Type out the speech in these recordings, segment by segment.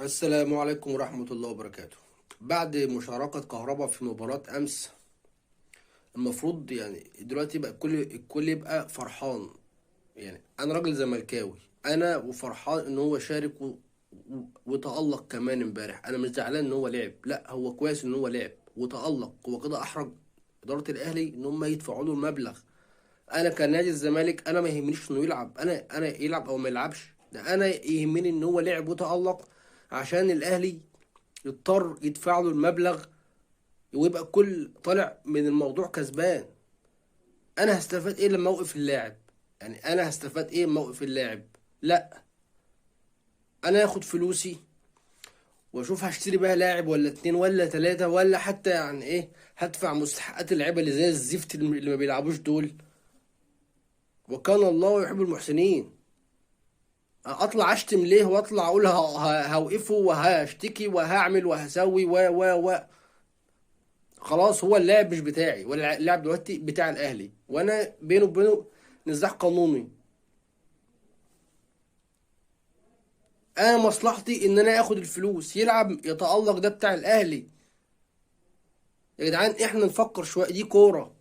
السلام عليكم ورحمة الله وبركاته. بعد مشاركة كهربا في مباراة أمس، المفروض يعني دلوقتي بقى الكل يبقى فرحان. يعني أنا راجل زملكاوي، أنا وفرحان إن هو شارك وتألق كمان امبارح. أنا مش زعلان إن هو لعب، لا هو كويس إن هو لعب وتألق. هو كده أحرج إدارة الأهلي إن هم يدفعوا له المبلغ. انا كنادي الزمالك انا ما يهمنيش انه يلعب، انا يلعب او ما يلعبش، ده انا يهمني ان هو لعب وتألق عشان الاهلي يضطر يدفع له المبلغ، ويبقى الكل طالع من الموضوع كسبان. انا هستفاد ايه لما اوقف اللاعب؟ يعني انا هستفاد ايه لما اوقف اللاعب؟ لا، انا اخد فلوسي واشوف هشتري بيها لاعب ولا اتنين ولا تلاتة، ولا حتى يعني ايه، هدفع مستحقات اللعيبة اللي زي الزفت اللي ما بيلعبوش دول. وكان الله يحب المحسنين. اطلع اشتم ليه واطلع اقول هوقفه وهشتكي وهعمل وهسوي و و و خلاص، هو اللاعب مش بتاعي، ولا اللاعب دلوقتي بتاع الاهلي، وانا بينه وبينه نزاع قانوني. انا مصلحتي ان انا اخد الفلوس، يلعب يتألق ده بتاع الاهلي. يا جدعان احنا نفكر شويه، دي كوره.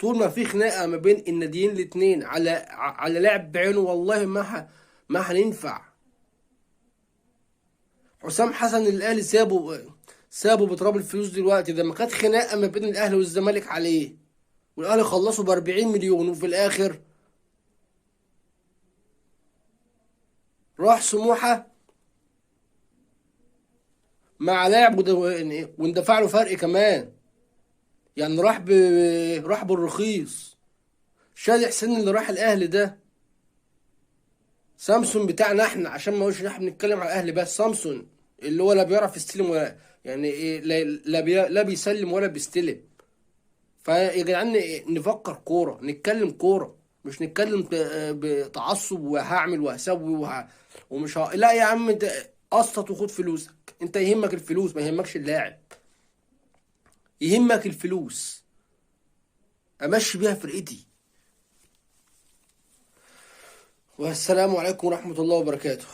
طول ما في خناقه ما بين الناديين الاتنين على لاعب بعينه، والله ما هننفع. حسام حسن الاهلي سابه بتراب الفلوس دلوقتي، ده ما كانت خناقه ما بين الاهلي والزمالك عليه، والاهلي خلصوا ب 40 مليون، وفي الاخر راح سموحه مع لاعب واندفع له فرق كمان. يعني راح بالرخيص. شادي حسين اللي راح الاهلي ده، سامسون بتاعنا احنا، عشان ما اقولش ان احنا بنتكلم على الاهلي بس، سامسون اللي هو لا بيعرف يستلم ولا يعني ايه، لا بيسلم ولا بيستلم. فيا جدعان نفكر كوره، نتكلم كوره، مش نتكلم بتعصب وهعمل وهسوي ومش لا يا عم، انت قسط وخد فلوسك. انت يهمك الفلوس، ما يهمكش اللاعب، يهمك الفلوس امشي بيها فرقتي. والسلام عليكم ورحمة الله وبركاته.